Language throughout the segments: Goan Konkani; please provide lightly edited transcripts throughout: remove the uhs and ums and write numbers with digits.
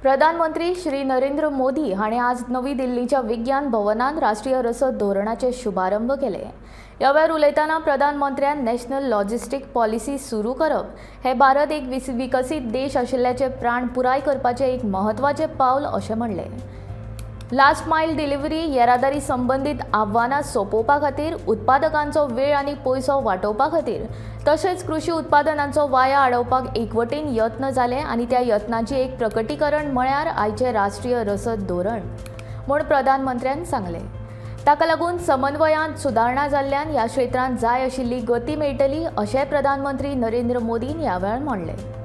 प्रधानमंत्री श्री नरेंद्र मोदी हाणें आज नवी दिल्लीच्या विज्ञान भवनान राष्ट्रीय रसद धोरणाचे शुभारंभ केले. ह्या वेळार उलयतना प्रधानमंत्र्यान नॅशनल लॉजिस्टीक पॉलिसी सुरू करप हे भारत एक विकसीत देश आशिल्ल्याचे प्राण पुराय करपाचें एक म्हत्वाचें पावल अशें म्हणलें. लास्ट मायल डिलिव्हरी येरादारी संबंदीत आव्हानां सोंपोवपा खातीर, उत्पादकांचो वेळ आनी पयसो वाटोवपा खातीर तशेंच कृशी उत्पादनांचो वाया आडोवपाक एकवटीन यत्न जाले आनी त्या यत्नांची एक प्रकटीकरण म्हळ्यार आयचें राष्ट्रीय रसद धोरण म्हूण प्रधानमंत्र्यान सांगलें. ताका लागून समन्वयांत सुदारणा जाल्ल्यान ह्या क्षेत्रांत जाय आशिल्ली गती मेळटली अशें प्रधानमंत्री नरेंद्र मोदीन ह्या वेळार म्हणलें.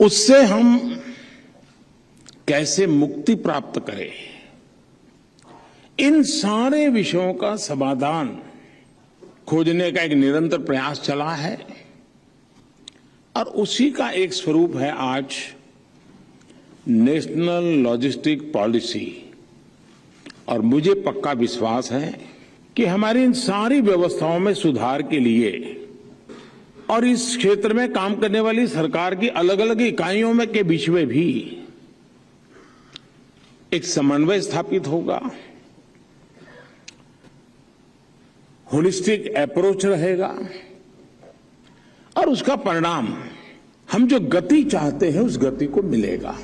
उससे हम कैसे मुक्ति प्राप्त करें, इन सारे विषयों का समाधान खोजने का एक निरंतर प्रयास चला है और उसी का एक स्वरूप है आज नेशनल लॉजिस्टिक पॉलिसी। और मुझे पक्का विश्वास है कि हमारी इन सारी व्यवस्थाओं में सुधार के लिए और इस क्षेत्र में काम करने वाली सरकार की अलग अलग इकाइयों में के बीच में भी एक समन्वय स्थापित होगा, होलिस्टिक अप्रोच रहेगा और उसका परिणाम हम जो गति चाहते हैं उस गति को मिलेगा।